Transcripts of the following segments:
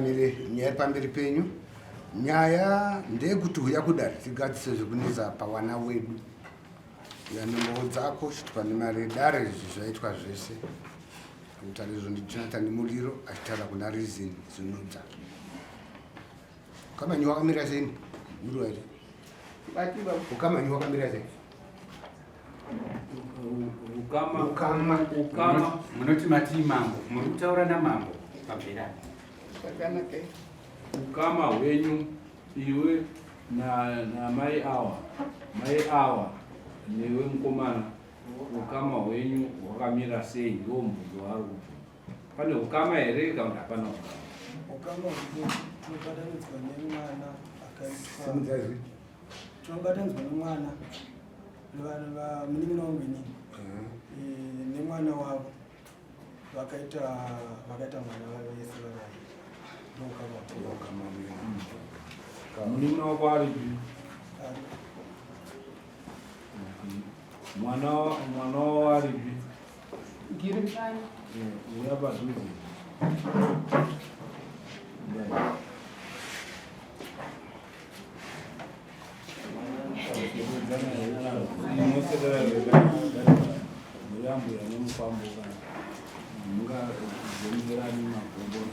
Changamire, nyaya iri pamberi penyu. Nyaya ndeyekuti huya kudare tigadzise zvekunetsa pawana wedu. Yanombowo dzako chitupa nemari yedare izvi zvaitwa zvese. Kutaura izvo ndiJonathan Muliro achitaura kuna Reason Zunudza. Ukamanyi wakamira sei? Muriwa here? Ukamanyi wakamira sei? Ukama Ukama. Ukama. Munoti matii mambo, muri kutaura namambo pabvira. Zvakanaka. Ukama hwenyu iwe na namai awa mai awa newe mukomana ukama hwenyu hwakamira sei ndiwo mubvunzo waari kubvunza pane ukama here kana kuti hapana ukama Ukama hwedu tinobatanidzwa nemwana akaitwa Simudza izwi. tinobatanidzwa nemwana munin'ina wangu inini eh, nemwana wavo vakaita vakaita mwana vese vari ndoukama Ukama hwenyu. Munin'ina wako aripi? Mwana mwana wavo aripi? Ngiri pano. Uya padhuze. Mbuya nemukwambo kana mungazongerani magomboro.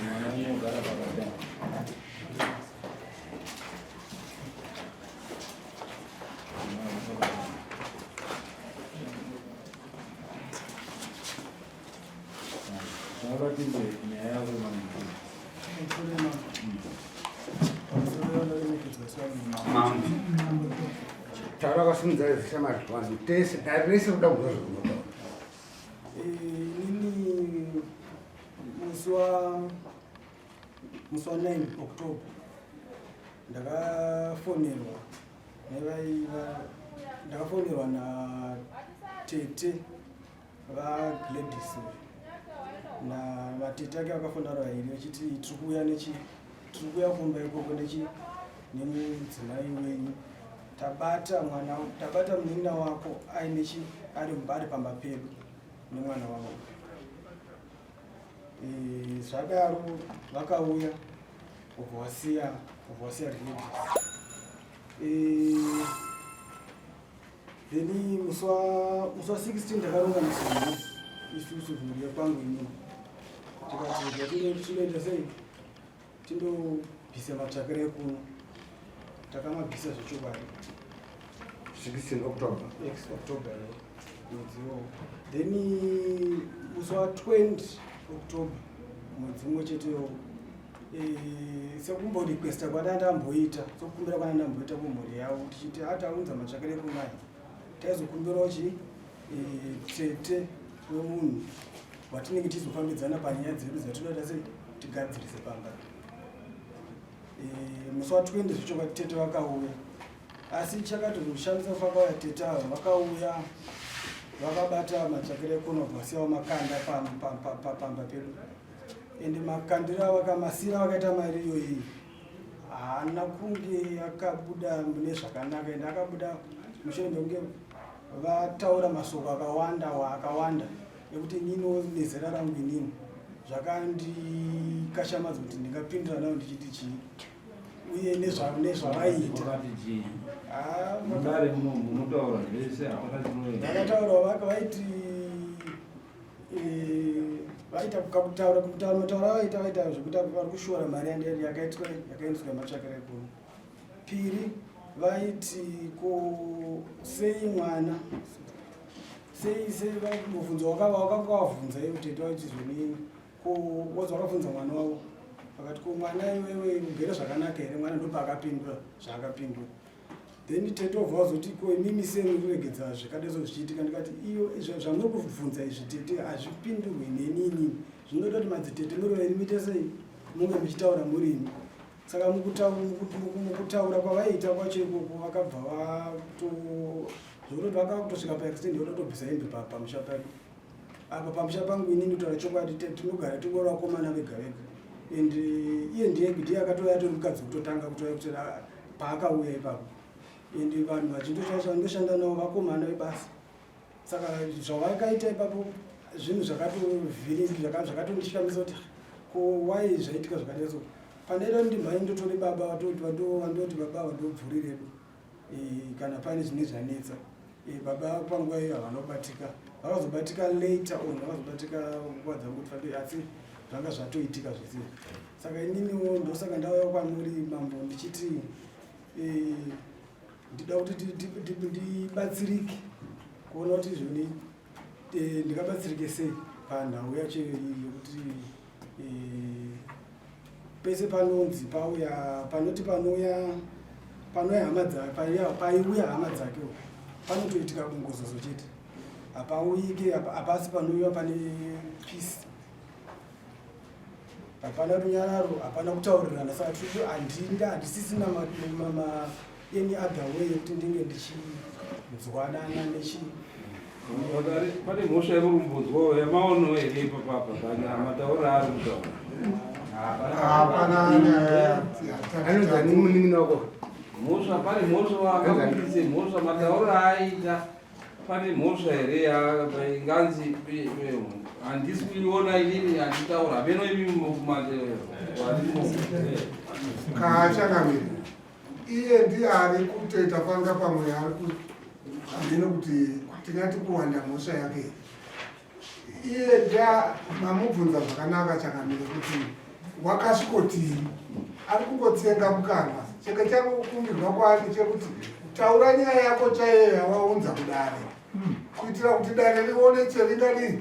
Mwana unogara pakadai. Tauratidze nyaya yako Mambo. Taura wakasimudza shamwari vanhu tese dare rese kuda kunzwa zvaunotaura. Inini musi wa musi wa 9 October ndakafonerwa nevaiva ndakafonerwa natete vaGladys na vatete ake vakafonera vaviri vachiti tiri kuuya nechi tiri kuuya kumba ikoko nechi nemudzimai wenyu tabata mwana tabata munin'ina wako aine chi ari mumba ari pamba pedu nemwana wavo e, zvadaro vakauya ubva wasiya ubva wasiya Gladys e, Then musi wa musi wa 16 ndakaronga musangano isusu kumhuri yekwangu inini tikati zvatinoita tinoita sei tindobvisa matsvakiro ekuno takamabvisa zvechokwadi 16 October. Ex October eh, mwedzi iwowo then musi wa 20 October mwedzi mumwe chete iwowo eh, sekumborequesta kwandandamboita sekukumbira kwandandamboita kumhuri yavo tichiti ataunza matsvakiro ekunai taizokumbirawo chi eh, tete wemunhu watinenge tichizofambidzana panyaya dzedu dzatinoita sei tigadzirise pamba eh, musi wa 20 zvechokwadi tete vakauya asi chakatozoshamisa pakauya tete ava vakauya vakabata matsvakiro ekuno vasiyawo makanda pamba pedu ende makandiro avakamasira vakaita mari iyoyi haana kunge akabuda mune zvakanaka ende akabuda mushure mekunge vataura masoko akawanda akawanda ekuti inini nezera rangu inini zvakandikashamadza kuti ndingapindura nayo ndichiti chii uye nezvavaiita ah, vakataura vaiti Eh, vaita kutaura kutaura mataura avaita vaita zvekuti vari kushora mari yandiyani yakaitwa yakaendeswa yematsvakira ekuno piri vaiti ko sei mwana sei sei mubvunzo wakanga wavhunza iwe tete vaiti zvonini ko wazi wakabvunza mwana wavo vakati ko mwana iwewe ugere zvakanaka here mwana ndopaakapindura zvaakapindura then tete obva wazoti ko imimi sei muri kuregedza zvakadai so zvichiitika ndikati iyo zvamuri kubvunza izvi tete hazvipindurwi neni inini zvinoda kuti madzitete muri vairi muite sei munge muchitaura muri imi saka mukutaura kwavaiita kwacho ikoko vakabva vato zvekutoti vakakutosvika paextend yekutotobvisa hembe pamusha pake apa pamusha pangu inini kutaura chokwadi tinogara tingori vakomana vega vega and eh, iye ndiye ndiye akatouya atori mukadzi wekutotanga kutouya kuti ah, paakauya ipapo and vanhu vachindoshanda navo vakomana vebasa saka zvavakaita ipapo Zvinhu zvakatovhiringi, zvakatondishamisa kuti ko why zvaitika zvakadai so. Pandaida kuti ndimhanye ndotore baba vatoti vandoti baba vandobvuri redu kana pane zvine zvanetsa. Baba panguva iyo havana kubatika, vakazobatika later on, vakazobatika nguva dzangu kuti fambei, asi zvanga zvatoitika zvese. Saka ininiwo ndosaka ndauya kwamuri mambo ndichiti ndida kuti ndibatsirike kuona kuti zvoni ndingabatsirike sei panhau yacho yekuti pese panonzi pauya panoti panouya panouya hama dzake paiuya hama dzake panotoitika kungozozo chete, hapauyike, hapasi panouyiwa pane peace, hapana runyararo, hapana kutaurirana. Saka handinda handisisina any other way yekuti ndinge ndichinzwanana nechi. Pane mhosva yekurumbunzwawo yamaono here ipapapa panyama taura ari kutaura? Hapana nyaya. Anonzani munin'ina wako? Mhosva, pane mhosva waakabudise mhosva matauro aaita, pane mhosva here inganzi handisi kuiona inini? Handitaura hameno imi kumanje varimo. Kaachangamire, iye ndiye ari kutoita panga pamwe ari hameno kuti tingati kuwanda mhosva yake. Iye ndia mamubvunza zvakanaka changamire kuti wakasvikotii, ari kungotsenga mukanwa. Chenge changokumbirwa kwaari chekuti taura nyaya yako chaiyo yawaunza kudare, kuitira kuti dare rione cheringadi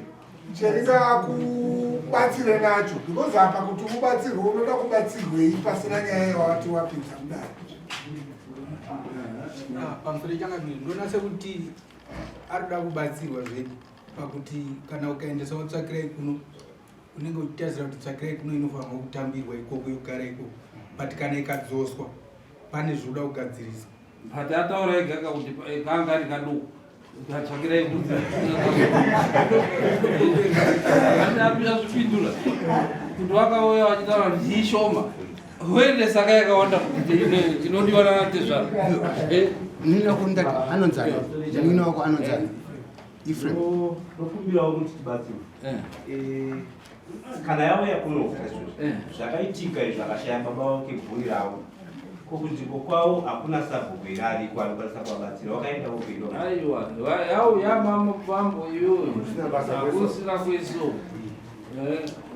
cheringakubatsire nacho, because apa kuti ubatsirwe unoda kubatsirwei pasina nyaya yawati wapinza kudare? Pamusoro changamire, ndoona sekuti ari kuda kubatsirwa zvedi pakuti kana ukaendesa watsvakirai kuno, unenge uchitarisira kuti tsvakirai kuno inofanirwa kutambirwa ikoko, yogara ikoko, but kana ikadzoswa pane zvinoda kugadzirisa. But ataura ega kakuti kanga ari kaduku katsvakirai kuti azvipindura kuti wakauya vachitaura kuti ishoma, hoendesaka yakawanda kuti inodiwa nanatezvara. Munin'ina wako ndati anonzani? Munin'ina wako anonzani? Ephraim. Ndokumbirawo kuti tibatsirwe. Kana yauya kuno, zvakaitika izvo, akashaya baba vake bvuri ravo, ko kunzvimbo kwavo hakuna sabhuku here ariko anokwanisa kuvabatsira? Wakaendawo kuino? Aiwa, yauya mambo iyoyo, hakusina kwese uku,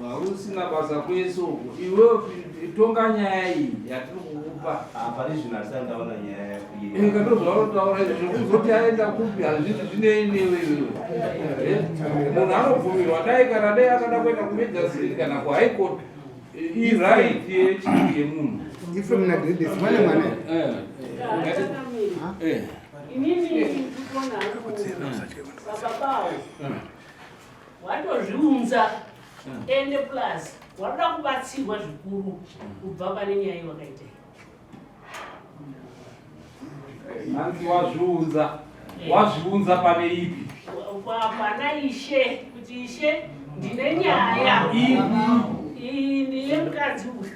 hakusina basa kwese uku. Iwe tonga nyaya iyi yatiri kukupa. Pane zvinhu asati ndaona nyaya. Ika ndozvaunotaura izvo zvekuzoti aenda kupi hazvisi zvinei newe iwewe. Munhu anobvumirwa dai kana dai akada kuenda kumajustry kana kuhigh court, iright yechii yemunhu. Ephraim naGladys vane mwana here? Inini ndikuona hangu baba pawo watozviunza, ende plus waroda kubatsirwa zvikuru kubva pane nyaya iwakaita. Hanzi wazviunza, wazviunza pane ipi? Pana ishe, kuti ishe ndine nyaya iyi, ndine mukadzi uyu.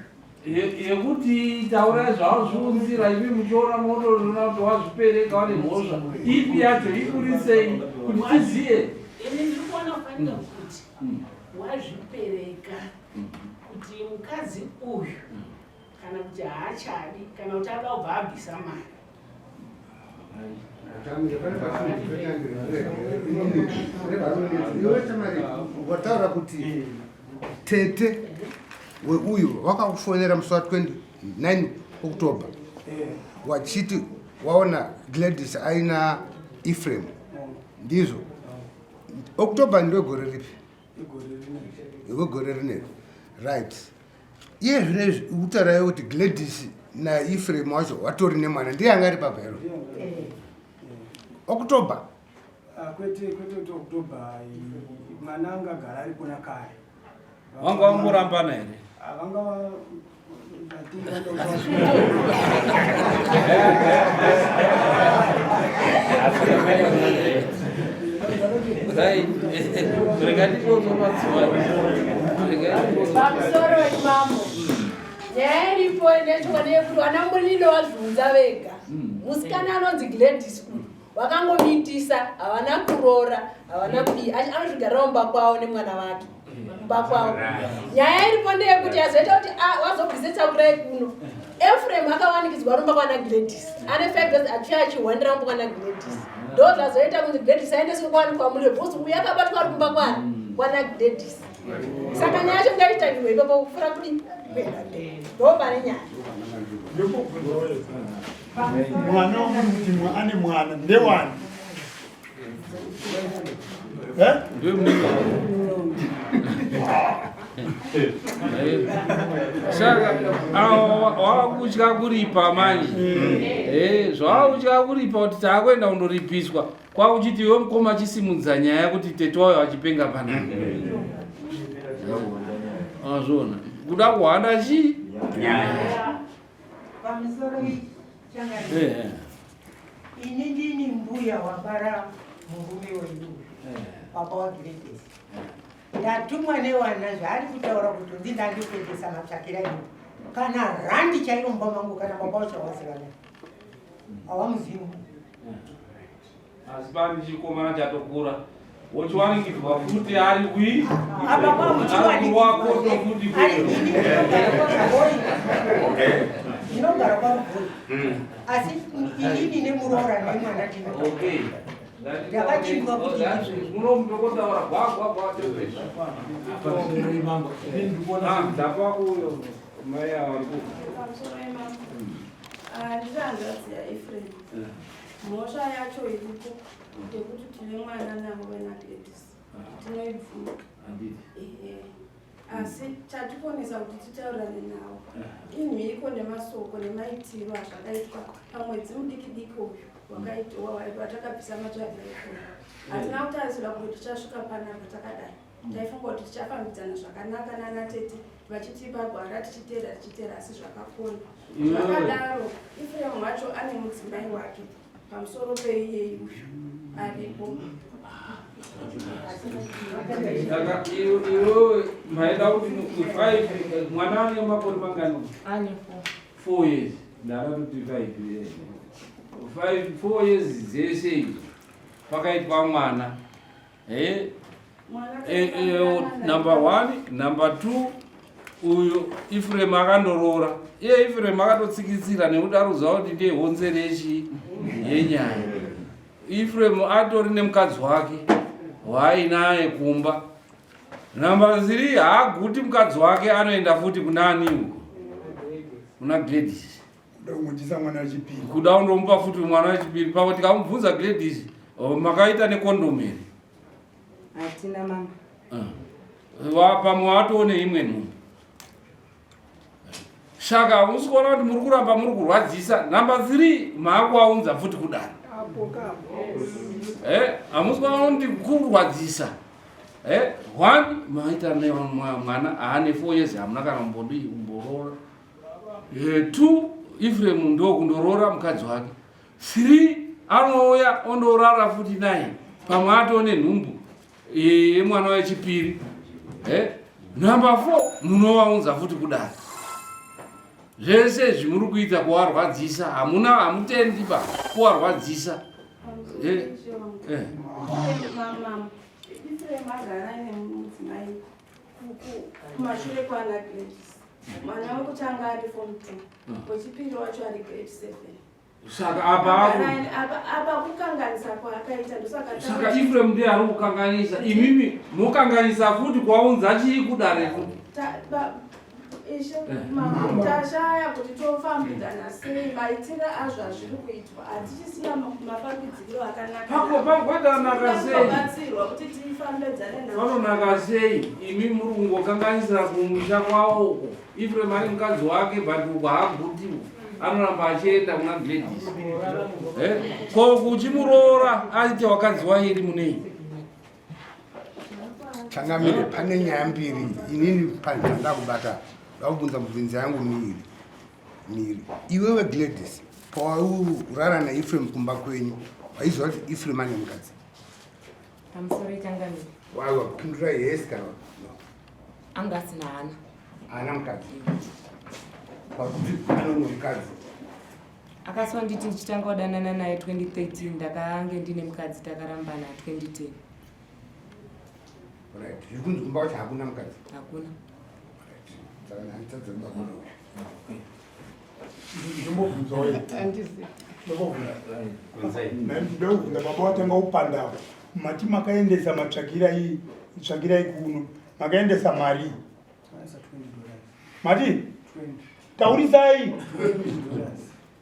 Yekuti taurai zvawazviunzira imi muchiona motoona kuti wazvipereka wane mhosva ipi yacho, iburisei kuti tiziye. Ini ndiri kuona kufanika kuti wazvipereka kuti mukadzi uyu kana kuti haachadi kana kuti ada kubva abvisa mari. Changamire, pane iwe Tamari wataura kuti tete weuyu wakakufonera musi wa29 October wachiti waona Gladys aina Ephraim, ndizvo? October ndegore ripi? Wegore rineri, right? Iye zvino ukutaurayo kuti Gladys naEphraim wacho watori nemwana, ndiye anga ari papa ero October? Ah, kwete, kwete kuti October, mwana anga agara ari kuna kare. Vanga vangorambana here? Ah, vanga I think vanga Right, rega ndingonzwa mazuva, rega ndingonzwa. Pamusoro imamo, nyaya iripo ndechikuona yekuti vana Mulilo wazviunza vega. Musikana anonzi Gladys uyu. Vakangomitisa, havana kuroora, havana kudii. Anozvigarira mumba kwavo nemwana wake. Mumba kwavo. Nyaya iripo ndeyekuti yazoita kuti vazobvise Tsvakirai kuno. Ephraim akawanikidzwa rumba kwana Gladys. Ane 5 days achiuya achihwandira mumba kwana Gladys. Ndo zvazoita kuti Gladys aendeswe kwawanikwa mune because uyu akabatwa ari kumba kwana kwana Gladys. Saka nyaya yacho ngaitangirwe ipapo kupfuura kudii? Kuenda mberi. Ndo pane nyaya. Mwana wamuri kuti ane mwana ndewani? Eh? Saka wavakutya kuripa manje. Eh, zvawakutya kuripa kuti taakuenda kundoripiswa. Kwakuchiti iwe mukoma chisimudza nyaya kuti tete wayo achipenga panapa. Azvona. Kuda kuhwanda chii? Nyaya. Pamusoro changamire. Eh, eh. Ini ndini mbuya wabara murume wedu uyu, baba waGladys. Ndatumwa newana zvaari kutaura kuti unzi ndandikuendesa matsvakira iwo. Kana randi chaiyo mumba mangu kana baba wacho hawazivana. Hawamuzivi. Asi pane chikomana chatokura wochiwanikidzwa futi ari wi Apa kwamuchiwanikidzwa futi ari ini ndinogara kwaRugoi. Ndinogara kwaRugoi. Asi inini nemuroora nemwana tino. Okay. Ndakachinzwa kuti munotokotaura gwa gwa gwa ndapa uyo mai ava vari ku Pamusoro imambo. Ndiri hanzvadzi yaEphraim. Mhosva yacho iripo ndekuti tine mwana navo venaGladys. Tinoibvuma. Handiti. Ehe. Asi chatikonesa kuti titaurirane navo imhiko nemasoko nemaitiro azvakaitwa pamwedzi mudiki diki uyu wakaitwa watakabvisa matsvagira ikona. Hatina kutarisira kuti tichasvika panapa takadai. Taifunga kuti tichafambidzana zvakanaka nana tete vachitipa gwara tichiteera tichiteera asi zvakakona. Zvakadaro Ephraim wacho ane mudzimai wake pamusoro peiyeyi uyu aripo. Saka iwewe maida kuti 5 mwana ane makore mangani? Ane 4 years. Ndakatoti 5 years. 5 4 years dzese idzo pakaitwa mwana. Eh? Mwana Eh, eh, number 1, number 2 uyu Ephraim akandoroora. Iye Ephraim akatotsikitsira nekuti aruziva kuti ndiye honzeri yechi yenyaya. Ephraim atori nemukadzi wake waainaye kumba. Number 3 haaguti mukadzi wake anoenda futi kuna ani uko? Kuna Gladys. Kuda kumudyisa mwana wechipiri. Kuda kundomupa futi mwana wechipiri. Pamwe tikamubvunza Gladys, oh, makaita nekondomu here? Hatina mama. Pamwe watoone imwe nhumbu. Saka hamusi kuona kuti muri kuramba muri kurwadzisa. Number 3 maakuaunza futi kudaro. Eh, hamusi kuona kuti kurwadzisa. Eh, 1 maita mwana aane 4 years hamuna kana kumbodii kumboroora. 2 Ephraim ndo kundoroora mukadzi wake. 3 anouya ondorara futi naye. Pamwe atone nhumbu yemwana wechipiri. Eh, number 4 munovaunza futi kudaro. Zvese izvi muri kuita kuvarwadzisa, hamuna hamutendi ba kuvarwadzisa. Eh, eh. Mama, Ephraim agara aine mudzimai kumashure kwana Gladys. Mwana wekutanga ari form 2, wechipiri wacho ari grade 7. Saka apa Apa kukanganisa kwaakaita ndosaka saka Ephraim ndiye ari kukanganisa, imimi mokanganisa futi kuvaunza chii kudare futi. Ishe mambo, tashaya kuti tofambidzana sei maitiro azvo azviri kuitwa hatichisina mafambidziro akanaka. Pakanaka sei? Tinobatsirwa kuti tifambidzane navo. Panonaka sei imi muri kungokanganisira kumusha kwavo uko. Ephraim ane mukadzi wake but uko haaguti anoramba achienda kuna Gladys. Eh? Ko kuchimuroora aite wakadzi wairi munei? Changamire, pane nyaya mbiri inini pandanda kubata ndakubvunza mubvunzo yangu miiri miiri. Iwewe Gladys, pawaurara naEphraim kumba kwenyu waiziva kuti Ephraim ane mukadzi? Pamusoro changamire. Waiwa pindura yes kana no. Anga asina hana. Haana mukadzi. Pakuti ane mukadzi. Akasonditi ndichitanga kudanana naye 2013 ndakange ndine mukadzi takarambana 2010. Right. Zviri kunzi kumba kwacho hakuna mukadzi. Hakuna. Right. Saka handitadze kuba kuno. Ndombobvunzawo. Ndobvunza baba watanga upandawo. Mati makaendesa matsvakirai tsvakirai kuno. Makaendesa mari. Mati? Taurisai.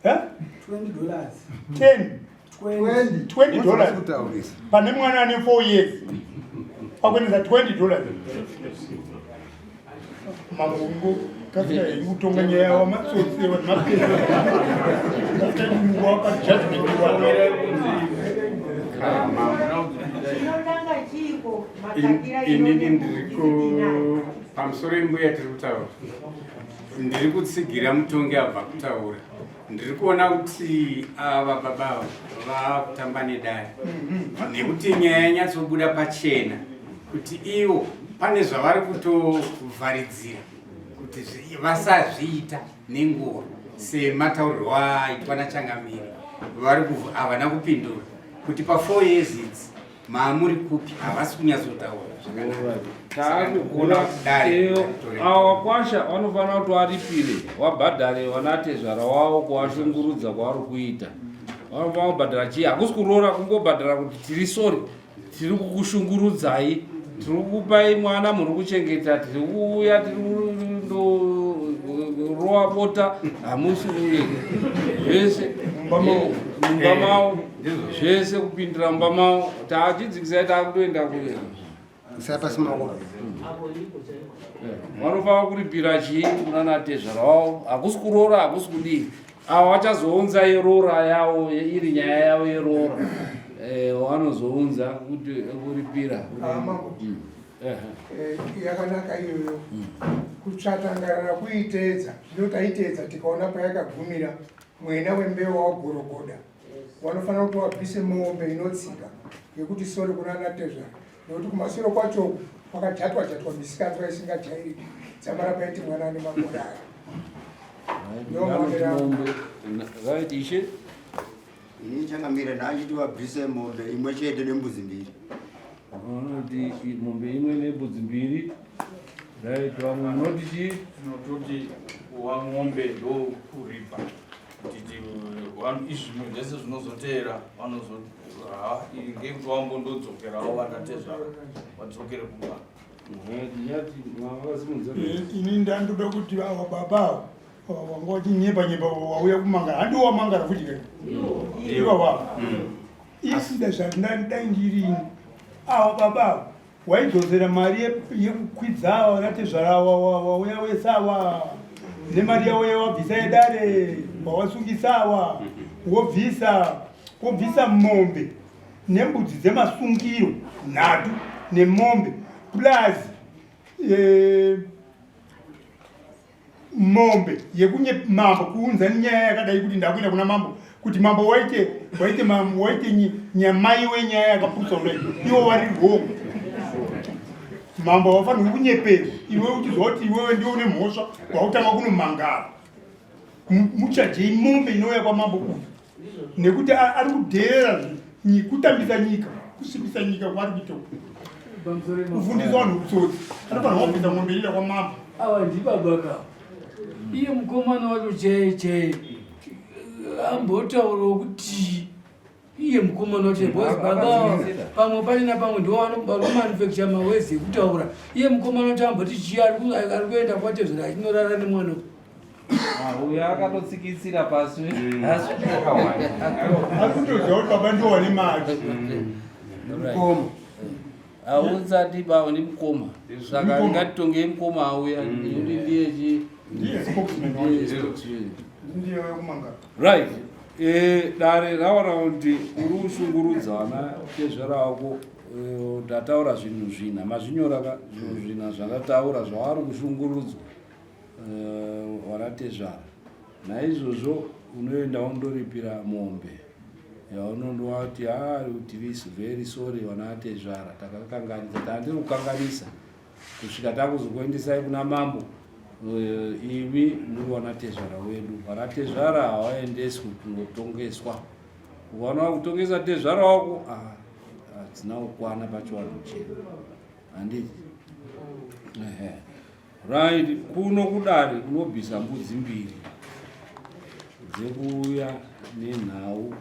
Eh? 10. 20 dollars. Pane mwana ane 4 years. Pakuendesa 20 dollars. Mambo kasika henyu kutonga nyaya wamatsotsi vanhu mapesa. Kasika henyu wapa judgment wano. Inini ndiri ku pamusoro imbuya tiri kutaura ndiri kutsigira mutongi abva kutaura ndiri kuona kuti ava baba ava vakutamba nedare nekuti nyaya yanyatsobuda pachena kuti ivo pane zvavari kutovharidzira kuti vasazviita nenguva semataurirwo aitwa nachangamire vari havana kupindura kuti pa four years idzi maamuri kupi havasi kunyatsotaura taakugona awa kwasha vanofanira kuti waripire wabhadhare wanatezvara wavo kuwashungurudza kwavari kuita vanofanira kubhadhara chii hakusi kuroora kungobhadhara kuti tiri sori tiri kukushungurudzai tiri kukupai mwana muri kuchengeta tiri kuuya tiri kundorowa bota hamusi uye zvese mumba mavo zvese kupindira mumba mavo taachidzikisai taakutoenda kuye Isai pasi maoko. Vanofanira kuripira chii kunana tezvara wavo hakusi kuroora hakusi kudii ava vachazounza yeroora yavo iri nyaya yavo yeroora eh, vanozounza kuti kuripira ah, mm. Eh, yakanaka iyoyo mm. kutsvatangarara kuiteedza zvino taiteedza tikaona payakagumira mwena wembeu wagorogoda wanofanira kuti wabvise mombe inotsika yekuti sori kuna anatezvara nekuti kumasure kwacho uku kwakajatwa jatwa misikanzwa isingajairiki dzamara paiti mwana ane makore aya right ishe ini changamire ndachiti vabvise mombe imwe chete nembudzi mbiri vanoti mombe imwe nembudzi mbiri right vamwe munoti chii tinototi kuwa mombe ndokuripa kuti izvimwe zvese zvinozoteera vanozo ha ngekuti wambondodzokerawo vanatezvara vadzokere kumba ini ndandoda kuti ava baba ava wanga wachinyepa nyepa wauya kumangara handi wamangara futi kai ivava mm. isida zvandadai ndirini ava baba ava Waidzosera mari yekukwidza ava vanatezvara wauya wese awa nemari yavo yawabvisa yedare wawasungisa awa wobvisa wobvisa mombe nembudzi dzemasungiro nhatu nemombe plus eh, mombe yekunye mambo kuunza nyaya yakadai kuti ndakuenda kuna mambo kuti mambo waite waite mambo waite nyamai wenyaya yakapusa kudai iwo wari wrong mambo havafanirwi kunyeperwa iwe uchizwa kuti iwewe ndiwe une mhosva wautanga kunomangara muchajei mombe inouya kwamambo uyu nekuti ari kudheerera kutambisa nyika kusvibisa nyika kwaari kuita kufundisa vanhu utsotsi anofanirwa kubvisa mombe inoenda kwamambo ava ndibaba ka iye mukomana wacho chaiye chaiye ambotaurawo kuti iye mukomana wacho because baba pamwe pachina pamwe ndiwo vanomanufacture mawezi ekutaura iye mukomana wacho amboti chii ari kuenda kwatezvera achinorara nemwana Ah, uyo akatotsikitsira pasi mm. akutoziva kuti baba ndiwo wane mari mm. mukoma aunza ndi baba ndi mukoma saka ngatitongei mukoma auya mm. nekuti ndiye chi ndiye spokesman ndiye wekumangara right eh, dare raona kuti uri kushungurudza vana tezvara wako eh, ndataura zvinhu zvina mazvinyora ka zvinhu zvina zvandataura zvavari kushungurudzwa Eh, waratezvara naizvozvo unoenda undoripira mombe yaunondowati ha tiri very sorry vanatezvara takakanganisa tandiri kukanganisa kusvika takuzokuendesai kuna mambo Eh, imi muri vanatezvara wedu. Vanatezvara havaendeswi kundotongeswa. Ukaona wakutongesa tezvara wako, ah, hadzina kukwana pachivanhu chedu. Handiti? Ehe. Right, kuno kudare unobvisa mbudzi mbiri dzekuuya nenhau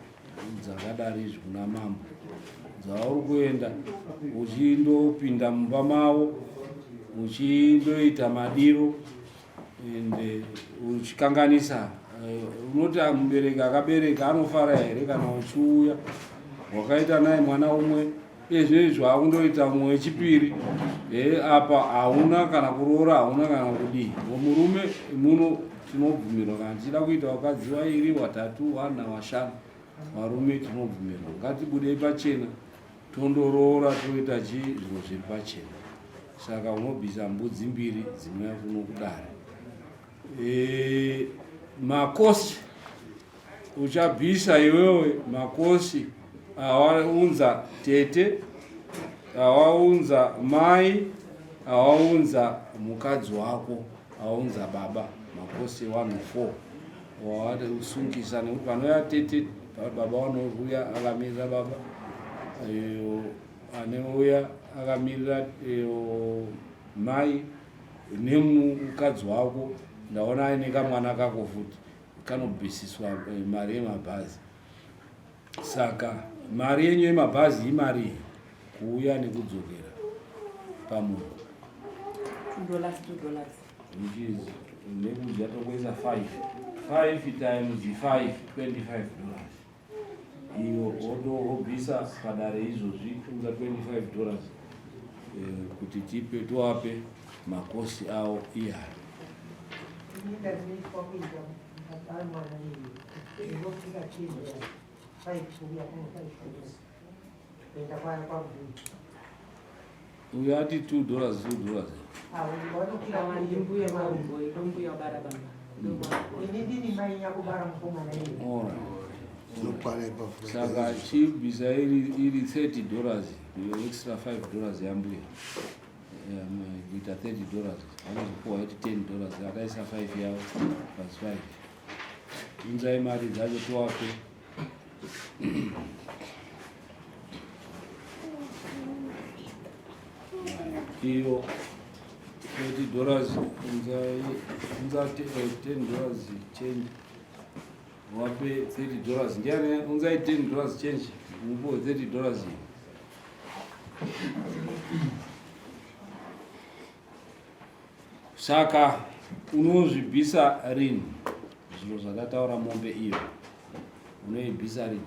dzakadari izvi kuna mambo dzauri kuenda uchindopinda mumba mavo uchindoita madiro ende uchikanganisa eh, unoti mubereki akabereka anofara here kana uchiuya wakaita naye mwana umwe izvo izvo akundoita mumwe wechipiri e apa hauna kana kuroora hauna kana kudii murume muno tinobvumirwa kana tichida kuita vakadzi vairi watatu wana washanu varume tinobvumirwa ngatibudei pachena tondoroora toita chii zviro zviri pachena saka unobvisa mbudzi mbiri dzinouya kuno kudare e, makosi uchabvisa iwewe makosi awaunza tete awaunza mai awaunza mukadzi wako aunza baba makosi ewanhu 4 wausungisa nekuti panouya tete baba vanouya akamirira baba anouya akamirira mai nemukadzi wako ndaona aine kamwana kako futi kanobvisiswa eh, mari yemabhazi saka mari yenyu yemabhazi imari kuuya nekudzokera pamunhu which is nekudya tokuisa 5 5 times 5 25 dollars iyo wobvisa padare izvozvi unza 25 dollars eh, kuti tipe toape makosi awo iyayo uyo ati 2 dollars 2 dollars saka chibvisa iri 30 dollars iyo extra 5 dollars yambuya kuita 30 dollars vanozopuwa iti 10 dollars akaisa 5 yavo plus 5 unzai mari dzacho towape iyo 30 dollars unzai unza 10 eh, dollars change wape 30 dollars ndiani unzai 10 dollars change mupuwe 30 dollars iyo Saka unozvibvisa rini zviro zvakataura mombe iyo unoibvisa rini?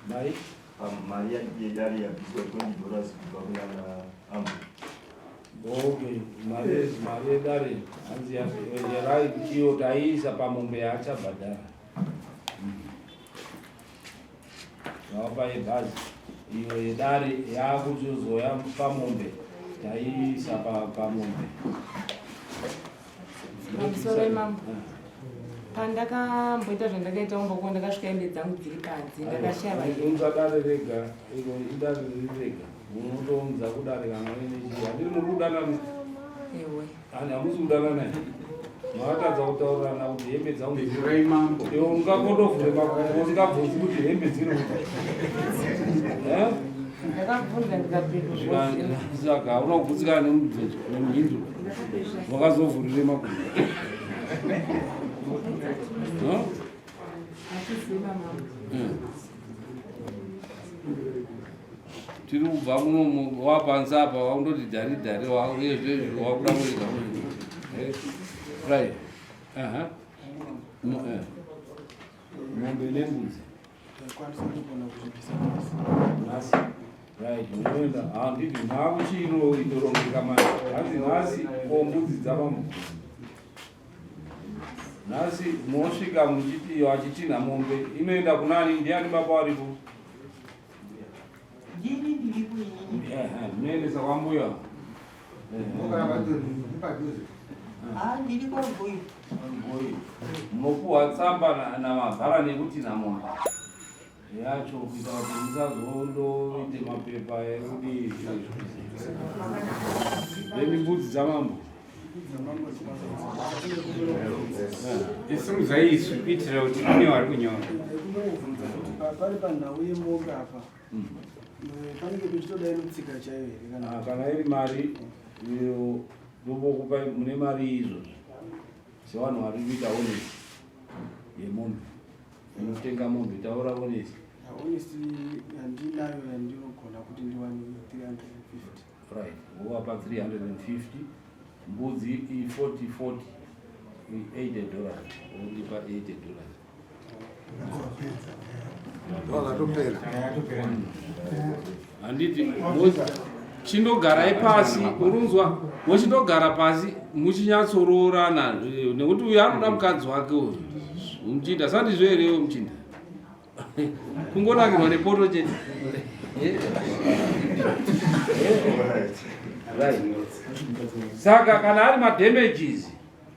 Mari? Mari yedare yabviswa 20 dollars kubva kunana ambo. Okay, mari mari yedare hanzi yerai iyo taiisa pamombe yaachabhadhara. Vapa yebhazi iyo yedare yakuzozoya pamombe taiisa pamombe. Pamusoro imambo pandakamboita zvandakaita umboko ndakasvika hembe dzangu dziri panze ndakashaya vaunza dare rega iro idare riri rega munotounza kudare kana uine chii handiri muri kudanana ewe Ani hamusi kudanana here? Makatadza kutaurirana kuti hembe dzangu Pindurai mambo. Iwe ungakondovhure makumbo usingabvunzi kuti hembe dziri kupi. Eh? Ndakabvunza ndikapindurwa. Saka hauna kugutsikana nemubvunzo nemhinduro. Wakazovhurire makumbo. Huh? Hatiziva mambo. Tiri kubva muno wapansi apa wakundoti dhari dhari wauyezvezvo wakuda kuita eh, right aha eh. Mombe nembudzi nhasi right unoenda handidi makuchino indorongeka manje hanzi nhasi ko mbudzi dzava nhasi mosvika muchiti achitinha mombe inoenda kunani ndiani baba waripo Ndini ndiri kuinini. Ndinoendesa kwambuya. Ah, ndiri kwambuya. Munopuwa tsamba namabhara nekuti namombe yacho kuita kuti musazondoite mapepa ekuti Then mbudzi dzamambo. Isimudzai isu kuitira kuti kune vari kunyora. Pari panhau yemombe apa. Panenge pechitoda inotsika chaiyo here kana? Ah, kana iri mari iyo ndovokupa mune mari izvozvo. Sevanhu vari kuita honest yemombe. Unotenga mombe taura honest. Honest handinayo yandinogona kuti ndiwane 350. Right. Wowapa 350 mbudzi i 40 40 i 80 dollars. Wondipa 80 dollars. Wakatopera. Handiti chindogarai pasi urunzwa wochindogara pasi muchinyatsoroorana eh, nekuti uyu anoda mukadzi wake uyu muchinda sandizvo here iwe muchinda kungonakirwa nepoto chete saka kana ari madamages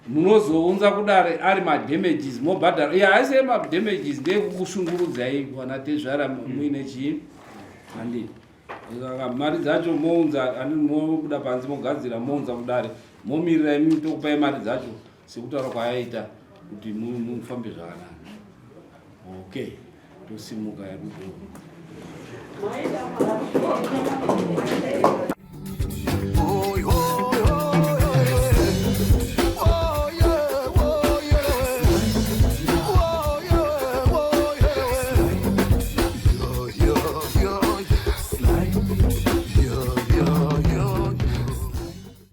munozounza kudare ari madamages mobhadhara iye haisi emadamages ndeyekukushungurudzai vana tezvara muine chii handii saka mari dzacho mounza ani mobuda panze mogadzira mounza kudare momirira imi tokupai mari dzacho sekutaura kwaaita kuti mufambe zvakanaka okay tosimuka yarudo.